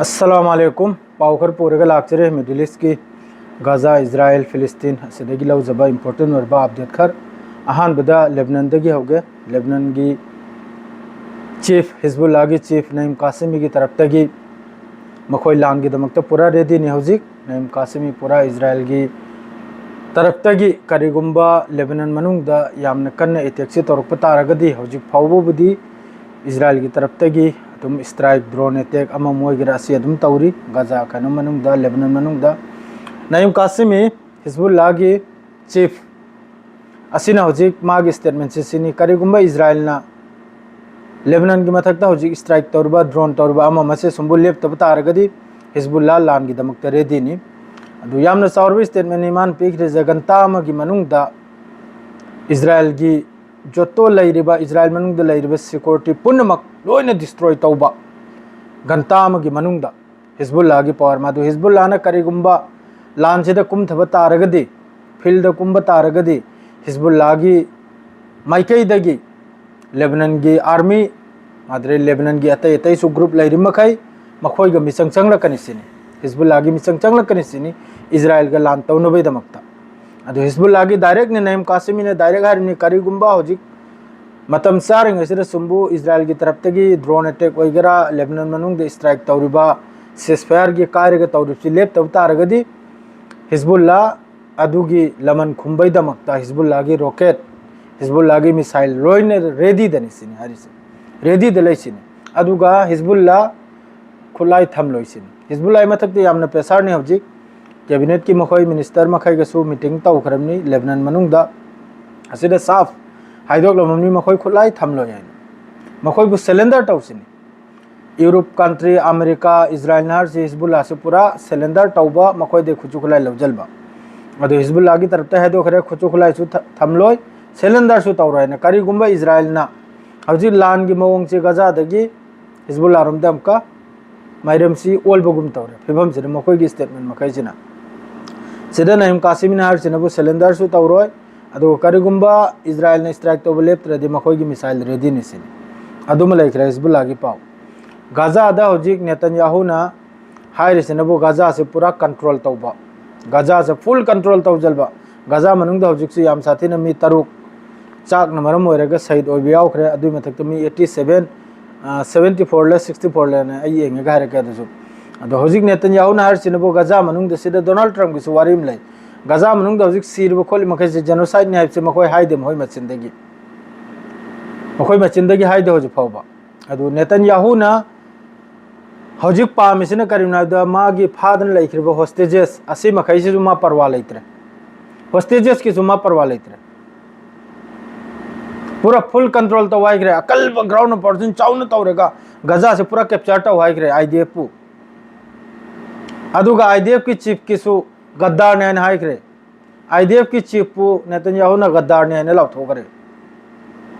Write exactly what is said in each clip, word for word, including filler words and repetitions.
ꯑꯁꯂꯥꯃꯨ ꯑꯂꯥꯏꯀꯨꯝ꯫ ꯄꯥꯎ ꯈꯔ ꯄꯨꯔꯒ ꯂꯥꯛꯆꯔꯦ꯫ ꯃꯤꯗꯜ ꯏꯁꯀꯤ ꯒꯥꯖꯥ, ꯏꯖꯔꯥꯏꯜ, ꯐꯤꯂꯤꯁꯇꯤꯟ ꯑꯁꯤꯗꯒꯤ ꯂꯧꯖꯕ ꯏꯝꯄꯣꯔꯇꯦꯟ ꯑꯣꯏꯔꯕ ꯑꯞꯗꯦꯠ ꯈꯔ꯫ ꯑꯍꯥꯟꯕꯗ ꯂꯦꯕꯅꯟꯗꯒꯤ ꯍꯧꯒꯦ꯫ ꯂꯦꯕꯅꯟꯒꯤ ꯆꯤꯐ, ꯍꯤꯖꯕꯨꯜꯂꯥꯒꯤ ꯆꯤꯐ ꯅꯌꯤꯝ ꯀꯥꯁꯤꯃꯤꯒꯤ ꯇꯔꯞꯇꯒꯤ ꯃꯈꯣꯏ ꯂꯥꯟꯒꯤꯗꯃꯛꯇ ꯄꯨꯔꯥ ꯔꯦꯗꯤꯅꯤ ꯍꯧꯖꯤꯛ꯫ ꯅꯌꯤꯝ ꯀꯥꯁꯤꯃꯤ ꯄꯨꯔꯥ ꯏꯖꯔꯥꯏꯜꯒꯤ ꯇꯔꯞꯇꯒꯤ ꯀꯔꯤꯒꯨꯝꯕ ꯂꯦꯕꯅꯟ ꯃꯅꯨꯡꯗ ꯌꯥꯝꯅ ꯀꯟꯅ ꯑꯦꯇꯦꯛꯁꯤ ꯇꯧꯔꯛꯄ ꯇꯥꯔꯒꯗꯤ, ꯍꯧꯖꯤꯛ ꯐꯥꯎꯕꯕꯨꯗꯤ ꯏꯖꯔꯥꯏꯜꯒꯤ ꯇꯔꯞꯇꯒꯤ ꯑꯗꯨꯝ ꯏꯁꯇ꯭ꯔꯥꯏꯛ, ꯗ꯭ꯔꯣꯟ ꯑꯦꯇꯦꯛ ꯑꯃ ꯑꯃ ꯑꯣꯏꯒꯦꯔꯥ ꯑꯁꯤ ꯑꯗꯨꯝ ꯇꯧꯔꯤ꯫ ꯒꯥꯖꯥ ꯀꯩꯅꯣ ꯃꯅꯨꯡꯗ, ꯂꯦꯕꯅꯟ ꯃꯅꯨꯡꯗ ꯅꯌꯤꯝ ꯀꯥꯁꯤꯃꯤ, ꯍꯤꯖꯕꯨꯜꯂꯥꯒꯤ ꯆꯤꯐ ꯑꯁꯤꯅ ꯍꯧꯖꯤꯛ ꯃꯥꯒꯤ ꯁ꯭ꯇꯦꯠꯃꯦꯟꯁꯤ ꯁꯤꯅꯤ: ꯀꯔꯤꯒꯨꯝꯕ ꯏꯖꯔꯥꯏꯜꯅ ꯂꯦꯕꯅꯟꯒꯤ ꯃꯊꯛꯇ ꯍꯧꯖꯤꯛ ꯏꯁꯇ꯭ꯔꯥꯏꯛ ꯇꯧꯔꯤꯕ, ꯗ꯭ꯔꯣꯟ ꯇꯧꯔꯤꯕ ꯑꯃ ꯑꯃꯁꯦ ꯁꯨꯝꯕꯨ ꯂꯦꯞꯇꯕ ꯇꯥꯔꯒꯗꯤ ꯍꯤꯖꯕꯨꯜꯂꯥ ꯂꯥꯟꯒꯤꯗꯃꯛꯇ ꯔꯦꯗꯤꯅꯤ꯫ ꯑꯗꯨ ꯌꯥꯝꯅ ꯆꯥꯎꯔꯕ ꯁ꯭ꯇꯦꯠꯃꯦꯟꯅꯤ ꯃꯥꯅ ꯄꯤꯈ꯭ꯔꯤꯁꯦ꯫ ꯘꯟꯇꯥ ꯑꯃꯒꯤ ꯃꯅꯨꯡꯗ ꯏꯖꯔꯥꯏꯜꯒꯤ ꯖꯣꯇꯣ ꯂꯩꯔꯤꯕ, ꯏꯖꯔꯥꯏꯜ ꯃꯅꯨꯡꯗ ꯂꯩꯔꯤꯕ ꯁꯦꯀ꯭ꯌꯨꯔꯤꯇꯤ ꯄꯨꯝꯅꯃꯛ ꯂꯣꯏꯅ ꯗꯤꯁꯇ꯭ꯔꯣꯏ ꯇꯧꯕ꯫ ꯘꯟꯇꯥ ꯑꯃꯒꯤ ꯃꯅꯨꯡꯗ ꯍꯤꯖꯕꯨꯜꯂꯥꯒꯤ ꯄꯋꯥꯔ, ꯃꯗꯨ ꯍꯤꯖꯕꯨꯜꯂꯥꯅ ꯀꯔꯤꯒꯨꯝꯕ ꯂꯥꯟꯁꯤꯗ ꯀꯨꯝꯊꯕ ꯇꯥꯔꯒꯗꯤ, ꯐꯤꯜꯗ ꯀꯨꯝꯕ ꯇꯥꯔꯒꯗꯤ, ꯍꯤꯖꯕꯨꯜꯂꯥꯒꯤ ꯃꯥꯏꯀꯩꯗꯒꯤ ꯂꯦꯕꯅꯟꯒꯤ ꯑꯥꯔꯃꯤ, ꯑꯗꯩ ꯂꯦꯕꯅꯟꯒꯤ ꯑꯇꯩ ꯑꯇꯩꯁꯨ ꯒ꯭ꯔꯨꯞ ꯂꯩꯔꯤ ꯃꯈꯩ, ꯃꯈꯣꯏꯒ ꯃꯤꯆꯪ ꯆꯪꯂꯛꯀꯅꯤ ꯁꯤꯅꯤ, ꯍꯤꯖꯕꯨꯜꯂꯥꯒꯤ ꯃꯤꯆꯪ ꯆꯪꯂꯛꯀꯅꯤ ꯁꯤꯅꯤ ꯏꯖꯔꯥꯏꯜꯒ ꯂꯥꯟ ꯇꯧꯅꯕꯒꯤꯗꯃꯛꯇ꯫ ꯑꯗꯨ ꯍꯤꯖꯕꯨꯜꯂꯥꯒꯤ ꯗꯥꯏꯔꯦꯛꯅꯤ, ꯅꯌꯤꯝ ꯀꯥꯁꯤꯃꯤꯅ ꯗꯥꯏꯔꯦꯛ ꯍꯥꯏꯔꯤꯕꯅꯤ, ꯀꯔꯤꯒꯨꯝꯕ ꯍꯧꯖꯤꯛ ꯃꯇꯝ ꯆꯥꯔꯤꯉꯩꯁꯤꯗ ꯁꯨꯝꯕꯨ ꯏꯖꯔꯥꯏꯜꯒꯤ ꯇꯔꯞꯇꯒꯤ ꯗ꯭ꯔꯣꯟ ꯑꯦꯇꯦꯛ ꯑꯣꯏꯒꯦꯔꯥ, ꯂꯦꯕꯅꯟ ꯃꯅꯨꯡꯗ ꯏꯁꯇ꯭ꯔꯥꯏꯛ ꯇꯧꯔꯤꯕ, ꯁꯤꯁꯐꯥꯌꯔꯒꯤ ꯀꯥꯏꯔꯒ ꯇꯧꯔꯤꯕꯁꯤ ꯂꯦꯞꯇꯕ ꯇꯥꯔꯒꯗꯤ, ꯍꯤꯖꯕꯨꯜꯂꯥ ꯑꯗꯨꯒꯤ ꯂꯃꯟ ꯈꯨꯝꯕꯩꯗꯃꯛꯇ ꯍꯤꯖꯕꯨꯜꯂꯥꯒꯤ ꯔꯣꯀꯦꯠ, ꯍꯤꯖꯕꯨꯜꯂꯥꯒꯤ ꯃꯤꯁꯥꯏꯜ ꯂꯣꯏꯅ ꯔꯦꯗꯤꯗꯅꯤ ꯁꯤꯅꯤ ꯍꯥꯏꯔꯤꯁꯦ, ꯔꯦꯗꯤꯗ ꯂꯩꯁꯤꯅꯤ꯫ ꯑꯗꯨꯒ ꯍꯤꯖꯕꯨꯜꯂꯥ ꯈꯨꯠꯂꯥꯏ ꯊꯝꯂꯣꯏꯁꯤꯅꯤ꯫ ꯍꯤꯖꯕꯨꯜꯂꯥꯒꯤ ꯃꯊꯛꯇ ꯌꯥꯝꯅ ꯄ꯭ꯔꯦꯁꯥꯔꯅꯤ ꯍꯧꯖꯤꯛ꯫ ꯀꯦꯕꯤꯅꯦꯠꯀꯤ ꯃꯈꯣꯏ ꯃꯤꯅꯤꯁꯇꯔ ꯃꯈꯩꯒꯁꯨ ꯃꯤꯇꯤꯡ ꯇꯧꯈ꯭ꯔꯕꯅꯤ ꯂꯦꯕꯅꯟ ꯃꯅꯨꯡꯗ꯫ ꯑꯁꯤꯗ ꯁꯥꯐ ꯍꯥꯏꯗꯣꯛꯂꯝꯃꯕꯅꯤ, ꯃꯈꯣꯏ ꯈꯨꯠꯂꯥꯏ ꯊꯝꯂꯣꯏ ꯍꯥꯏꯅ꯫ ꯃꯈꯣꯏꯕꯨ ꯁꯦꯂꯦꯟꯗꯔ ꯇꯧꯁꯤꯅꯤ꯫ ꯌꯨꯔꯣꯞ ꯀꯟꯇ꯭ꯔꯤ, ꯑꯃꯦꯔꯤꯀꯥ, ꯏꯖꯔꯥꯏꯜꯅ ꯍꯥꯏꯔꯤꯁꯤ ꯍꯤꯖꯕꯨꯜꯂꯥꯁꯤ ꯄꯨꯔꯥ ꯁꯦꯂꯦꯟꯗꯔ ꯇꯧꯕ, ꯃꯈꯣꯏꯗꯩ ꯈꯨꯠꯁꯨ ꯈꯨꯠꯂꯥꯏ ꯂꯧꯁꯤꯟꯕ꯫ ꯑꯗꯨ ꯍꯤꯖꯕꯨꯜꯂꯥꯒꯤ ꯇꯔꯞꯇ ꯍꯥꯏꯗꯣꯛꯈ꯭ꯔꯦ, ꯈꯨꯠꯁꯨ ꯈꯨꯠꯂꯥꯏꯁꯨ ꯊ-, ꯊꯝꯂꯣꯏ, ꯁꯦꯂꯦꯟꯗꯔꯁꯨ ꯇꯧꯔꯣꯏ ꯍꯥꯏꯅ꯫ ꯀꯔꯤꯒꯨꯝꯕ ꯏꯖꯔꯥꯏꯜꯅ ꯍꯧꯖꯤꯛ ꯂꯥꯟꯒꯤ ꯃꯑꯣꯡꯁꯦ ꯒꯖꯥꯗꯒꯤ ꯍꯤꯖꯕꯨꯜꯂꯥꯔꯣꯝꯗ ꯑꯃꯨꯛꯀ ꯃꯥꯏꯔꯝꯁꯤ ꯑꯣꯜꯕꯒꯨꯝ ꯇꯧꯔꯦ ꯐꯤꯕꯝꯁꯤꯗ, ꯃꯈꯣꯏꯒꯤ ꯁ꯭ꯇꯦꯠꯃꯦꯟ ꯃꯈꯩꯁꯤꯅ꯫ ꯁꯤꯗ ꯅꯌꯤꯝ ꯀꯥꯁꯤꯃꯤꯅ ꯍꯥꯏꯔꯤꯁꯤꯅꯕꯨ ꯁꯦꯂꯦꯟꯗꯔꯁꯨ ꯇꯧꯔꯣꯏ, ꯑꯗꯨꯒ ꯀꯔꯤꯒꯨꯝꯕ ꯏꯖꯔꯥꯏꯜꯅ ꯏꯁꯇ꯭ꯔꯥꯏꯛ ꯇꯧꯕ ꯂꯦꯞꯇ꯭ꯔꯗꯤ ꯃꯈꯣꯏꯒꯤ ꯃꯤꯁꯥꯏꯜ ꯔꯦꯗꯤꯅꯤ ꯁꯤꯅꯤ꯫ ꯑꯗꯨꯃ ꯂꯩꯈ꯭ꯔꯦ ꯍꯤꯖꯕꯨꯜꯂꯥꯒꯤ ꯄꯥꯎ꯫ ꯒꯥꯖꯥꯗ ꯍꯧꯖꯤꯛ ꯅꯦꯇꯟꯌꯥꯍꯨꯅ ꯍꯥꯏꯔꯤꯁꯤꯅꯕꯨ ꯒꯥꯖꯥꯁꯦ ꯄꯨꯔꯥ ꯀꯟꯇ꯭ꯔꯣꯜ ꯇꯧꯕ, ꯒꯥꯖꯥꯁꯦ ꯐꯨꯜ ꯀꯟꯇ꯭ꯔꯣꯜ ꯇꯧꯁꯤꯟꯕ꯫ ꯒꯥꯖꯥ ꯃꯅꯨꯡꯗ ꯍꯧꯖꯤꯛꯁꯨ ꯌꯥꯝ ꯁꯥꯊꯤꯅ ꯃꯤ ꯇꯔꯨꯛ ꯆꯥꯛꯅ ꯃꯔꯝ ꯑꯣꯏꯔꯒ ꯁꯍꯤꯗ ꯑꯣꯏꯕ ꯌꯥꯎꯈ꯭ꯔꯦ꯫ ꯑꯗꯨꯒꯤ ꯃꯊꯛꯇ ꯃꯤ eighty seven, seventy four ꯂ sixty four ꯂꯅ ꯑꯩ ꯌꯦꯡꯉꯒ ꯍꯥꯏꯔꯛꯀꯦ꯫ ꯑꯗꯨꯁꯨ, ꯑꯗꯣ ꯍꯧꯖꯤꯛ ꯅꯦꯇꯟꯌꯥꯍꯨꯅ ꯍꯥꯏꯔꯤꯁꯤꯅꯕꯨ ꯒꯥꯖꯥ ꯃꯅꯨꯡꯗ ꯁꯤꯗ ꯗꯣꯅꯥꯜꯗ ꯇ꯭ꯔꯝꯞꯀꯤꯁꯨ ꯋꯥꯔꯤ ꯑꯃ ꯂꯩ꯫ ꯒꯥꯖꯥ ꯃꯅꯨꯡꯗ ꯍꯧꯖꯤꯛ ꯁꯤꯔꯤꯕ ꯈꯣꯠꯂꯤ ꯃꯈꯩꯁꯦ ꯖꯦꯅꯣꯁꯥꯏꯗꯅꯤ ꯍꯥꯏꯕꯁꯦ ꯃꯈꯣꯏ ꯍꯥꯏꯗꯦ, ꯃꯈꯣꯏ ꯃꯆꯤꯟꯗꯒꯤ, ꯃꯈꯣꯏ ꯃꯆꯤꯟꯗꯒꯤ ꯍꯥꯏꯗꯦ ꯍꯧꯖꯤꯛ ꯐꯥꯎꯕ꯫ ꯑꯗꯨ ꯅꯦꯇꯟꯌꯥꯍꯨꯅ ꯍꯧꯖꯤꯛ ꯄꯥꯝꯃꯤꯁꯤꯅ ꯀꯔꯤꯅꯣ ꯍꯥꯏꯕꯗ, ꯃꯥꯒꯤ ꯐꯥꯗꯅ ꯂꯩꯈ꯭ꯔꯤꯕ ꯍꯣꯁꯇꯦꯖꯦꯁ ꯑꯁꯤ ꯃꯈꯩꯁꯤꯁꯨ ꯃꯥ ꯄꯔꯋꯥ ꯂꯩꯇ꯭ꯔꯦ, ꯍꯣꯁꯇꯦꯖꯦꯁꯀꯤꯁꯨ ꯃꯥ ꯄꯔꯋꯥ ꯂꯩꯇ꯭ꯔꯦ꯫ ꯄꯨꯔꯥ ꯐꯨꯜ ꯀꯟꯇ꯭ꯔꯣꯜ ꯇꯧ ꯍꯥꯏꯈ꯭ꯔꯦ꯫ ꯑꯀꯜꯕ ꯒ꯭ꯔꯥꯎꯟ ꯑꯣꯄꯔꯦꯁꯟ ꯆꯥꯎꯅ ꯇꯧꯔꯒ ꯒꯖꯥꯁꯦ ꯄꯨꯔꯥ ꯀꯦꯞꯆꯔ ꯇꯧ ꯍꯥꯏꯈ꯭ꯔꯦ ꯑꯥꯏ ꯗꯤ ꯑꯦꯐꯄꯨ꯫ ꯑꯗꯨꯒ ꯑꯥꯏ ꯗꯤ ꯑꯦꯐꯀꯤ ꯆꯤꯐꯀꯤꯁꯨ ꯒꯗꯥꯔꯅꯦ ꯍꯥꯏꯅ ꯍꯥꯏꯈ꯭ꯔꯦ꯫ ꯑꯥꯏ ꯗꯤ ꯑꯦꯐꯀꯤ ꯆꯤꯐꯄꯨ ꯅꯦꯇꯟꯌꯥꯍꯨꯅ ꯒꯗꯥꯔꯅꯦ ꯍꯥꯏꯅ ꯂꯥꯎꯊꯣꯛꯈ꯭ꯔꯦ꯫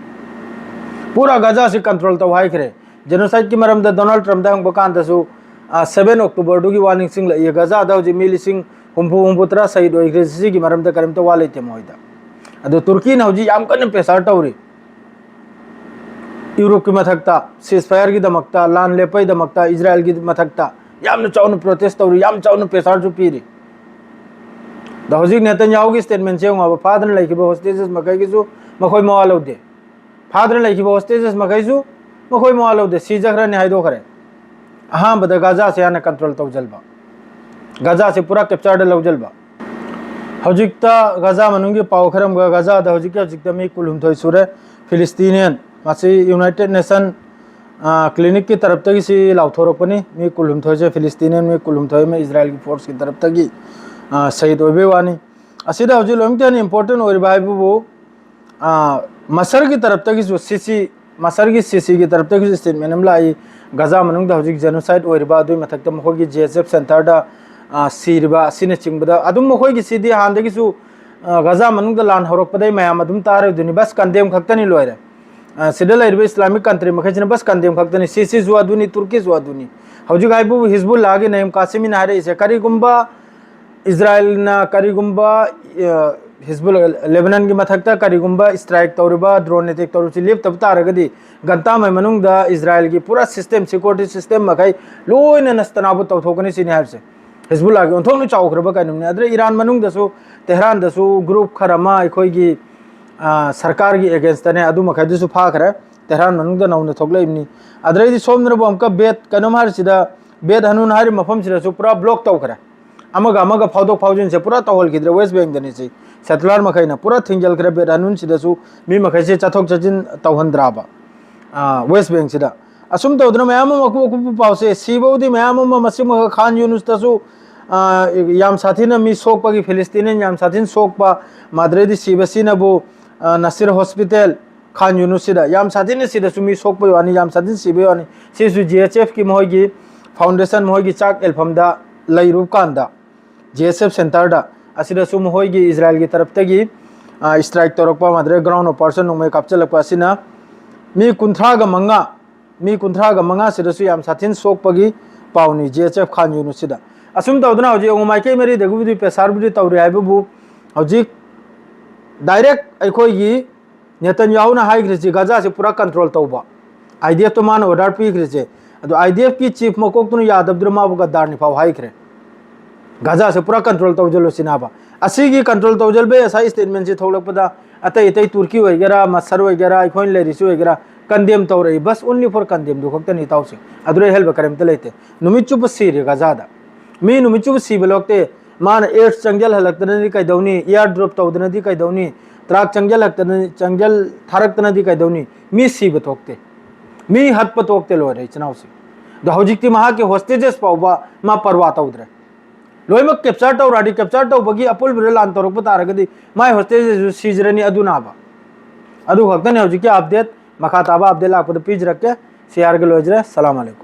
ꯄꯨꯔꯥ ꯒꯖꯥꯁꯤ ꯀꯟꯇ꯭ꯔꯣꯜ ꯇꯧ ꯍꯥꯏꯈ꯭ꯔꯦ꯫ ꯖꯦꯅꯣꯁꯥꯏꯗꯀꯤ ꯃꯔꯝꯗ ꯗꯣꯅꯥꯜꯗ ꯇ꯭ꯔꯝꯞꯇ ꯍꯪꯕ ꯀꯥꯟꯗꯁꯨ, ꯑ, seven Octoberꯗꯨꯒꯤ ꯋꯥ ꯅꯤꯡꯁꯤꯡꯂꯛꯏ꯫ ꯒꯖꯥꯗ ꯍꯧꯖꯤꯛ ꯃꯤ ꯂꯤꯁꯤꯡ ꯍꯨꯝꯐꯨ, ꯍꯨꯝꯐꯨ ꯇꯔꯥ ꯁꯍꯤꯗ ꯑꯣꯏꯈ꯭ꯔꯦ꯫ ꯁꯤꯒꯤ ꯃꯔꯝꯗ ꯀꯔꯤꯝꯇ ꯋꯥ ꯂꯩꯇꯦ ꯃꯣꯏꯗ꯫ ꯑꯗꯣ ꯇꯨꯔꯀꯤꯅ ꯍꯧꯖꯤꯛ ꯌꯥꯝ ꯀꯟꯅ ꯄ꯭ꯔꯦꯁꯔ ꯇꯧꯔꯤ꯫ ꯌꯨꯔꯣꯞꯀꯤ ꯃꯊꯛꯇ ceasefire ꯒꯤꯗꯃꯛꯇ, ꯂꯥꯟ ꯂꯦꯞꯄꯒꯤꯗꯃꯛꯇ ꯏꯖꯔꯥꯏꯜꯒꯤ ꯃꯊꯛꯇ ꯌꯥꯝꯅ ꯆꯥꯎꯅ ꯄ꯭ꯔꯣꯇꯦꯁ ꯇꯧꯔꯤ, ꯌꯥꯝ ꯆꯥꯎꯅ ꯄ꯭ꯔꯦꯁꯔꯁꯨ ꯄꯤꯔꯤ꯫ ꯑꯗꯣ ꯍꯧꯖꯤꯛ ꯅꯦꯇꯟꯌꯥꯍꯨꯒꯤ statement ꯁꯦ ꯌꯦꯡꯉꯣꯕ, ꯐꯥꯗꯅ ꯂꯩꯈꯤꯕ ꯍꯣꯁꯇꯦꯖꯦꯁ ꯃꯈꯩꯒꯤꯁꯨ ꯃꯈꯣꯏ ꯃꯋꯥ ꯂꯧꯗꯦ꯫ ꯐꯥꯗꯅ ꯂꯩꯈꯤꯕ ꯍꯣꯁꯇꯦꯖꯦꯁ ꯃꯈꯩꯁꯨ ꯃꯈꯣꯏ ꯃꯋꯥ ꯂꯧꯗꯦ꯫ ꯁꯤꯖꯈ꯭ꯔꯅꯤ ꯍꯥꯏꯗꯣꯛꯈ꯭ꯔꯦ꯫ ꯑꯍꯥꯟꯕꯗ ꯒꯥꯖꯥꯁꯦ ꯍꯥꯟꯅ ꯀꯟꯇ꯭ꯔꯣꯜ ꯇꯧꯁꯤꯟꯕ, ꯒꯥꯖꯥꯁꯦ ꯄꯨꯔꯥ ꯀꯦꯞꯆꯔꯗ ꯂꯧꯁꯤꯟꯕ꯫ ꯍꯧꯖꯤꯛꯇ ꯒꯥꯖꯥ ꯃꯅꯨꯡꯒꯤ ꯄꯥꯎ ꯈꯔ ꯑꯃꯒ, ꯒꯥꯖꯥꯗ ꯍꯧꯖꯤꯛꯀꯤ ꯍꯧꯖꯤꯛꯇ ꯃꯤ ꯀꯨꯟꯍꯨꯝꯗꯣꯏ ꯁꯨꯔꯦ꯫ ꯐꯤꯂꯤꯁꯇꯤꯅꯤꯌꯟ, ꯃꯁꯤ ꯌꯨꯅꯥꯏꯇꯦꯗ ꯅꯦꯁꯟ, ꯑ, ꯀ꯭ꯂꯤꯅꯤꯛꯀꯤ ꯇꯔꯞꯇꯒꯤ ꯁꯤ ꯂꯥꯎꯊꯣꯔꯛꯄꯅꯤ꯫ ꯃꯤ ꯀꯨꯟꯍꯨꯝꯗꯣꯏꯁꯦ ꯐꯤꯂꯤꯁꯇꯤꯅꯤꯌꯟ, ꯃꯤ ꯀꯨꯟꯍꯨꯝꯗꯣꯏ ꯑꯃ ꯏꯖꯔꯥꯏꯜꯒꯤ ꯐꯣꯔꯁꯀꯤ ꯇꯔꯞꯇꯒꯤ, ꯑ, ꯁꯍꯤꯗ ꯑꯣꯏꯕꯩ ꯋꯥꯅꯤ꯫ ꯑꯁꯤꯗ ꯍꯧꯖꯤꯛ ꯂꯣꯏꯅꯃꯛꯇ ꯍꯦꯟꯅ ꯏꯝꯄꯣꯔꯇꯦꯟ ꯑꯣꯏꯔꯤꯕ ꯍꯥꯏꯕꯕꯨ, ꯑ, ꯃꯁꯔꯒꯤ ꯇꯔꯞꯇꯒꯤꯁꯨ ꯁꯤ ꯁꯤ ꯃꯁꯔꯒꯤ ꯁꯤ ꯁꯤꯒꯤ ꯇꯔꯞꯇꯒꯤꯁꯨ statement ꯑꯃ ꯂꯥꯛꯏ꯫ ꯒꯖꯥ ꯃꯅꯨꯡꯗ ꯍꯧꯖꯤꯛ ꯖꯦꯅꯣꯁꯥꯏꯗ ꯑꯣꯏꯔꯤꯕ, ꯑꯗꯨꯒꯤ ꯃꯊꯛꯇ ꯃꯈꯣꯏꯒꯤ ꯖꯤ ꯑꯦꯁ ꯑꯦꯐ ꯁꯦꯟꯇꯔꯗ, ꯑ, ꯁꯤꯔꯤꯕ ꯑꯁꯤꯅꯆꯤꯡꯕꯗ ꯑꯗꯨꯝ ꯃꯈꯣꯏꯒꯤꯁꯤꯗꯤ ꯍꯥꯟꯅꯗꯒꯤꯁꯨ, ꯑ, ꯒꯖꯥ ꯃꯅꯨꯡꯗ ꯂꯥꯟ ꯍꯧꯔꯛꯄꯗꯩ ꯃꯌꯥꯝ ꯑꯗꯨꯝ ꯇꯥꯔꯤꯗꯨꯅꯤ꯫ ꯕꯁ ꯀꯟꯗꯦꯝ ꯈꯛꯇꯅꯤ, ꯂꯣꯏꯔꯦ꯫ ꯑ, ꯁꯤꯗ ꯂꯩꯔꯤꯕ ꯏꯁꯂꯥꯃꯤꯛ ꯀꯟꯇ꯭ꯔꯤ ꯃꯈꯩꯁꯤꯅ ꯕꯁ ꯀꯟꯗꯦꯝ ꯈꯛꯇꯅꯤ꯫ ꯁꯤ ꯁꯤꯁꯨ ꯑꯗꯨꯅꯤ, ꯇꯨꯔꯀꯤꯁꯨ ꯑꯗꯨꯅꯤ꯫ ꯍꯧꯖꯤꯛ ꯍꯥꯏꯕꯨ ꯍꯤꯖꯕꯨꯜꯂꯥꯒꯤ ꯅꯌꯤꯝ ꯀꯥꯁꯤꯃꯤꯅ ꯍꯥꯏꯔꯛꯏꯁꯦ, ꯀꯔꯤꯒꯨꯝꯕ ꯏꯖꯔꯥꯏꯜꯅ ꯀꯔꯤꯒꯨꯝꯕ, ꯑ, ꯍꯤꯖꯕꯨꯜ ꯂꯦꯕꯅꯟꯒꯤ ꯃꯊꯛꯇ ꯀꯔꯤꯒꯨꯝꯕ strike ꯇꯧꯔꯤꯕ, drone attack ꯇꯧꯔꯤꯕꯁꯤ ꯂꯦꯞꯇꯕ ꯇꯥꯔꯒꯗꯤ, ꯘꯟꯇꯥ ꯑꯃꯒꯤ ꯃꯅꯨꯡꯗ ꯏꯖꯔꯥꯏꯜꯒꯤ ꯄꯨꯔꯥ system, security system ꯃꯈꯩ ꯂꯣꯏꯅ ꯅꯁꯇꯅꯥꯕꯨꯠ ꯇꯧꯊꯣꯛꯀꯅꯤ ꯁꯤꯅꯤ ꯍꯥꯏꯔꯤꯁꯦ꯫ ꯍꯤꯖꯕꯨꯜꯂꯥꯒꯤ ꯑꯣꯟꯊꯣꯛꯅ ꯆꯥꯎꯈ꯭ꯔꯕ ꯀꯩꯅꯣꯝꯅꯤ꯫ ꯑꯗꯨꯗ ꯏꯔꯥꯟ ꯃꯅꯨꯡꯗꯁꯨ, ꯇꯦꯍꯔꯥꯟꯗꯁꯨ group ꯈꯔ ꯑꯃ ꯑꯩꯈꯣꯏꯒꯤ, ꯑ, ꯁꯔꯀꯥꯔꯒꯤ against ꯅꯦ, ꯑꯗꯨ ꯃꯈꯩꯗꯨꯁꯨ ꯐꯥꯈ꯭ꯔꯦ꯫ ꯇꯦꯍꯔꯥꯟ ꯃꯅꯨꯡꯗ ꯅꯧꯅ ꯊꯣꯛꯂꯛꯏꯕꯅꯤ꯫ ꯑꯗꯨꯗꯩꯗꯤ ꯁꯣꯝꯗꯅꯕꯨ ꯑꯃꯨꯛꯀ ꯕꯦꯠ ꯀꯩꯅꯣꯝ ꯍꯥꯏꯔꯤꯁꯤꯗ, ꯕꯦꯠ ꯍꯅꯨꯟ ꯍꯥꯏꯔꯤꯕ ꯃꯐꯝꯁꯤꯗꯁꯨ ꯄꯨꯔꯥ block ꯇꯧꯈ꯭ꯔꯦ꯫ ꯑꯃꯒ ꯑꯃꯒ ꯐꯥꯎꯗꯣꯛ ꯐꯥꯎꯖꯤꯟꯁꯦ ꯄꯨꯔꯥ ꯇꯧꯍꯟꯈꯤꯗ꯭ꯔꯦ꯫ West Bank ꯗꯅꯤ ꯁꯤ, settler ꯃꯈꯩꯅ ꯄꯨꯔꯥ ꯊꯤꯡꯖꯤꯜꯈ꯭ꯔꯦ꯫ ꯕꯦꯠ ꯍꯅꯨꯟꯁꯤꯗꯁꯨ ꯃꯤ ꯃꯈꯩꯁꯦ ꯆꯠꯊꯣꯛ ꯆꯠꯁꯤꯟ ꯇꯧꯍꯟꯗ꯭ꯔꯕ, ꯑ, West Bank ꯁꯤꯗ꯫ ꯑꯁꯨꯝ ꯇꯧꯗꯅ ꯃꯌꯥꯝ ꯑꯃ ꯑꯀꯨꯞ ꯑꯀꯨꯞꯄ ꯄꯥꯎꯁꯦ, ꯁꯤꯕꯕꯨꯗꯤ ꯃꯌꯥꯝ ꯑꯃ ꯃꯁꯤꯃꯛ ꯈꯥꯟ ꯌꯨꯅꯨꯁꯇꯁꯨ, ꯑ, ꯌꯥꯝ ꯁꯥꯊꯤꯅ ꯃꯤ ꯁꯣꯛꯄꯒꯤ, ꯐꯤꯂꯤꯁꯇꯤꯅꯤꯌꯟ ꯌꯥꯝ ꯁꯥꯊꯤꯅ ꯁꯣꯛꯄ, ꯃꯗꯨꯗꯩꯗꯤ ꯁꯤꯕꯁꯤꯅꯕꯨ, ꯑ, ꯅꯁꯤꯔ ꯍꯣꯁꯄꯤꯇꯥꯜ, ꯈꯥꯟ ꯌꯨꯅꯨꯁꯁꯤꯗ ꯌꯥꯝ ꯁꯥꯊꯤꯅ ꯁꯤꯗꯁꯨ ꯃꯤ ꯁꯣꯛꯄꯒꯤ ꯋꯥꯅꯤ, ꯌꯥꯝ ꯁꯥꯊꯤꯅ ꯁꯤꯕꯒꯤ ꯋꯥꯅꯤ꯫ ꯁꯤꯁꯨ G H F ꯀꯤ ꯃꯈꯣꯏꯒꯤ foundation, ꯃꯈꯣꯏꯒꯤ ꯆꯥꯛ ꯑꯦꯜꯐꯝꯗ ꯂꯩꯔꯨꯕ ꯀꯥꯟꯗ, G H F centre ꯗ, ꯑꯁꯤꯗꯁꯨ ꯃꯈꯣꯏꯒꯤ ꯏꯖꯔꯥꯏꯜꯒꯤ ꯇꯔꯞꯇꯒꯤ, ꯑ, strike ꯇꯧꯔꯛꯄ, ꯃꯗꯨꯗ ground operation ꯅꯣꯡꯃꯩ ꯀꯥꯞꯆꯜꯂꯛꯄ ꯑꯁꯤꯅ ꯃꯤ ꯀꯨꯟꯊ꯭ꯔꯥꯒ ꯃꯉꯥ, ꯃꯤ ꯀꯨꯟꯊ꯭ꯔꯥꯒ ꯃꯉꯥ ꯁꯤꯗꯁꯨ ꯌꯥꯝ ꯁꯥꯊꯤꯅ ꯁꯣꯛꯄꯒꯤ ꯄꯥꯎꯅꯤ G H F ꯈꯥꯟ ꯌꯨꯅꯨꯁꯁꯤꯗ꯫ ꯑꯁꯨꯝ ꯇꯧꯗꯅ ꯍꯧꯖꯤꯛ ꯌꯦꯡꯉꯨ, ꯃꯥꯏꯀꯩ ꯃꯔꯤꯗꯒꯤꯕꯨꯗꯤ pressure ꯕꯨꯗꯤ ꯇꯧꯔꯤ ꯍꯥꯏꯕꯕꯨ, ꯍꯧꯖꯤꯛ direct ꯑꯩꯈꯣꯏꯒꯤ ꯅꯦꯇꯟꯌꯥꯍꯨꯅ ꯍꯥꯏꯈ꯭ꯔꯤꯁꯤ ꯒꯥꯖꯥꯁꯤ ꯄꯨꯔꯥ control ꯇꯧꯕ, I D F ꯇꯣ ꯃꯥꯅ order ꯄꯤꯈ꯭ꯔꯤꯁꯦ꯫ ꯑꯗꯣ I D F ꯀꯤ chief ꯃꯀꯣꯛꯇꯨꯅ ꯌꯥꯗꯕꯗꯨꯅ ꯃꯥꯕꯨ ꯒꯗꯥꯔꯅꯤ ꯐꯥꯎ ꯍꯥꯏꯈ꯭ꯔꯦ꯫ ꯒꯥꯖꯥꯁꯦ ꯄꯨꯔꯥ control ꯇꯧꯁꯤꯜꯂꯨ ꯁꯤꯅꯦꯕ꯫ ꯑꯁꯤꯒꯤ control ꯇꯧꯁꯤꯜꯕꯩ ꯉꯁꯥꯏ statement ꯁꯤ ꯊꯣꯛꯂꯛꯄꯗ ꯑꯇꯩ ꯑꯇꯩ ꯇꯨꯔꯀꯤ ꯑꯣꯏꯒꯦꯔꯥ, ꯃꯁꯔ ꯑꯣꯏꯒꯦꯔꯥ, ꯑꯩꯈꯣꯏꯅ ꯂꯩꯔꯤꯁꯨ ꯑꯣꯏꯒꯦꯔꯥ, condemn ꯇꯧꯔꯛꯏ꯫ ꯕꯁ only for condemn ꯗꯨ ꯈꯛꯇꯅꯤ ꯏꯇꯥꯎꯁꯤꯡ꯫ ꯑꯗꯨꯗꯩ ꯍꯦꯟꯕ ꯀꯔꯤꯝꯇ ꯂꯩꯇꯦ꯫ ꯅꯨꯃꯤꯠ ꯆꯨꯞꯄ ꯁꯤꯔꯦ ꯒꯥꯖꯥꯗ꯫ ꯃꯤ ꯅꯨꯃꯤꯠ ꯆꯨꯞꯄ ꯁꯤꯕ ꯂꯣꯛꯇꯦ꯫ ꯃꯥꯅ aid ꯆꯪꯖꯜꯍꯜꯂꯛꯇꯅꯗꯤ ꯀꯩꯗꯧꯅꯤ? Airdrop ꯇꯧꯗꯅꯗꯤ ꯀꯩꯗꯧꯅꯤ? Truck ꯆꯪꯖꯜꯂꯛꯇꯅ, ꯆꯪꯖꯜ ꯊꯥꯔꯛꯇꯅꯗꯤ ꯀꯩꯗꯧꯅꯤ? ꯃꯤ ꯁꯤꯕ ꯊꯣꯛꯇꯦ꯫ ꯃꯤ ꯍꯠꯄ ꯊꯣꯛꯇꯦ, ꯂꯣꯏꯔꯦ ꯏꯆꯤꯟ ꯏꯅꯥꯎꯁꯤꯡ꯫ ꯑꯗꯣ ꯍꯧꯖꯤꯛꯇꯤ ꯃꯍꯥꯛꯀꯤ hostages ꯐꯥꯎꯕ ꯃꯥ ꯄꯔꯋꯥ ꯇꯧꯗ꯭ꯔꯦ꯫ ꯂꯣꯏꯅꯃꯛ capture ꯇꯧꯔꯛꯑꯗꯤ, capture ꯇꯧꯕꯒꯤ ꯑꯄꯨꯟꯕꯗ ꯂꯥꯟ ꯇꯧꯔꯛꯄ ꯇꯥꯔꯒꯗꯤ ꯃꯥꯏ hostages ꯁꯨ ꯁꯤꯖꯔꯅꯤ ꯑꯗꯨꯅꯕ꯫ ꯑꯗꯨ ꯈꯛꯇꯅꯤ ꯍꯧꯖꯤꯛꯀꯤ update꯫ ꯃꯈꯥ ꯇꯥꯕ update ꯂꯥꯛꯄꯗ ꯄꯤꯖꯔꯛꯀꯦ꯫ ꯁꯤ ꯍꯥꯏꯔꯒ ꯂꯣꯏꯖꯔꯦ꯫ ꯁꯂꯥꯝ ꯑꯂꯩꯀꯨꯝ꯫